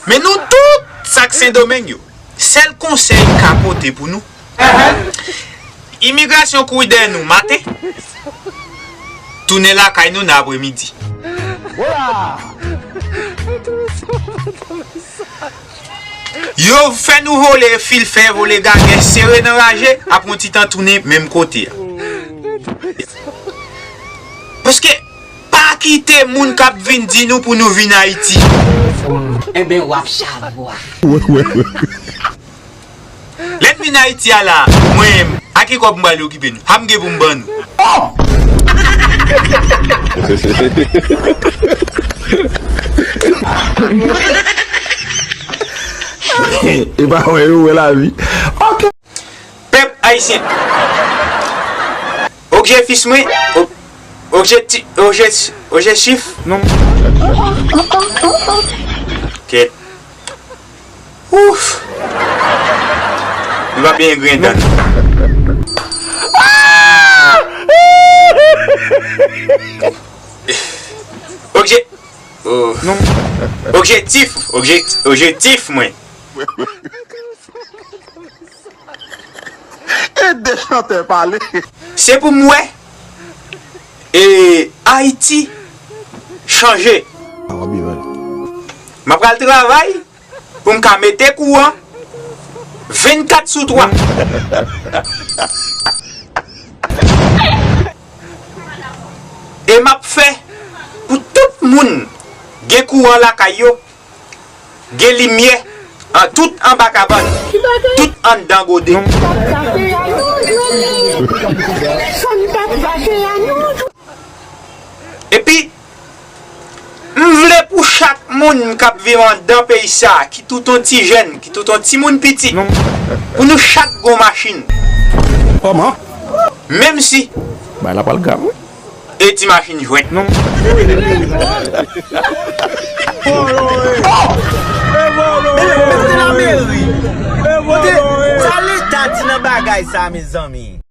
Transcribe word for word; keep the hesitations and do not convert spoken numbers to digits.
Men nou tout sa k Sendomeng yo, sèl konsèy m ka pote pou nou, imigrasyon kouri dèyè nou maten, tounen lakay nou nan apremidi. Yo fè nou vole fil fè, vole gagè, sere nan raje, apre yon ti tan tounen menm kote a. Paske pa kite moun k ap vin di nou pou nou vin Ayiti. Enben, w ap chavwa. Lè n vin Ayiti a la, mwen menm, a ki kòb m pral okipe nou? Sa m gen pou m ban nou? E pa wè yo wè lavi. Ok. Pèp ayisyen. Objefis mwen, ob-, objekti-, obje-, objektif. Non. Kèt. Ouf. Nou pa byen grenn dan. Obje-, oh. Non. Objektif, objek-, objektif mwen. E de chantè pale. Se pou m wè, e, Ayiti chanje. M ap pral travay pou m ka mete kouran vennkat sou twa. E m ap fè pou tout moun gen kouran lakay yo, gen limyè an tout anba kabann, tout anndan gode. Epi, m vle pou chak moun k ap viv anndan peyi sa a, ki tout yon ti jèn, ki tout yon timoun piti, pou nou chak gon machin. Kòman? Menm si bagay la pral grav, wi. E ti machin jwèt. Non. Mete lameri. Kote sa leta di nan bagay sa, mezanmi?